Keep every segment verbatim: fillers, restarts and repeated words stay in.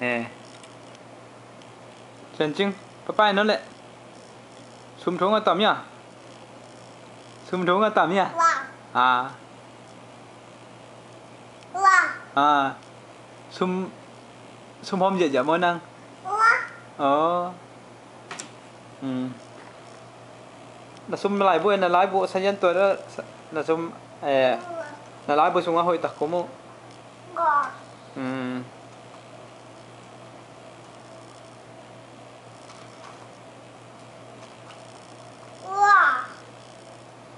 Eh. Sian Cing, papa inn no leh. Sum thong a tam ia? Sum thong a tam ia? Wa. Ah. Wa. Ah. Sum, sum hom ziahziah maw nang? Wa. Oh. Hmm. Na sum laibu, na laibu sayan tua na sum, eh, na laibu sungah hoih tak ko mu. Hmm.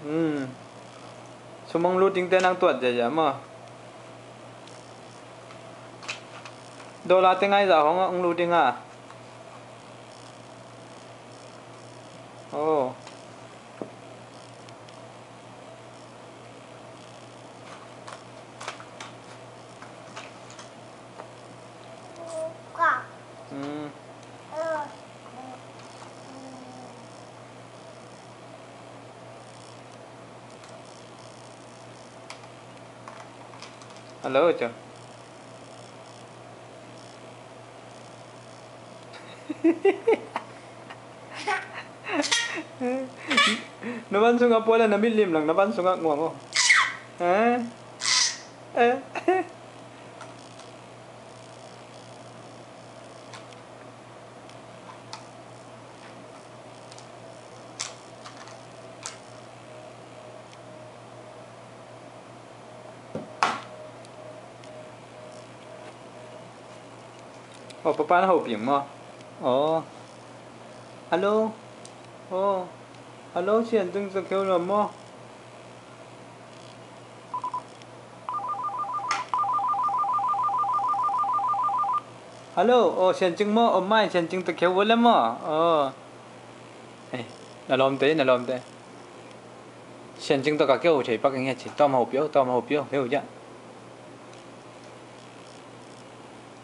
Hmm. Sum hong lut ding te nang tuat ziahziah maw? Dollar te ngai zah hong, hong lut ding a. Oh. Hmm. Hello, Cho. Na van sungah pual a, na mitlim lang na van sungah nguang aw. Eh? Eh? Oh, papa na hopih maw? Oh. Hello. Oh. Hello, Sian Cing, tawh kheu lo maw? Hello, oh, Sian Cing maw? Oh, mai, Sian Cing tawh kheu lo maw? Oh. Eh, na lawmte, na lawmte. Sian Cing tawh ka keu thei pak ing e ci. Tawm hopih o, tawm hopih o, heu ja.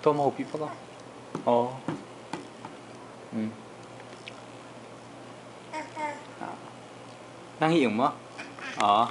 Tawm hopih pak o. Oh. Hmm. Nang hi ing maw? Oh.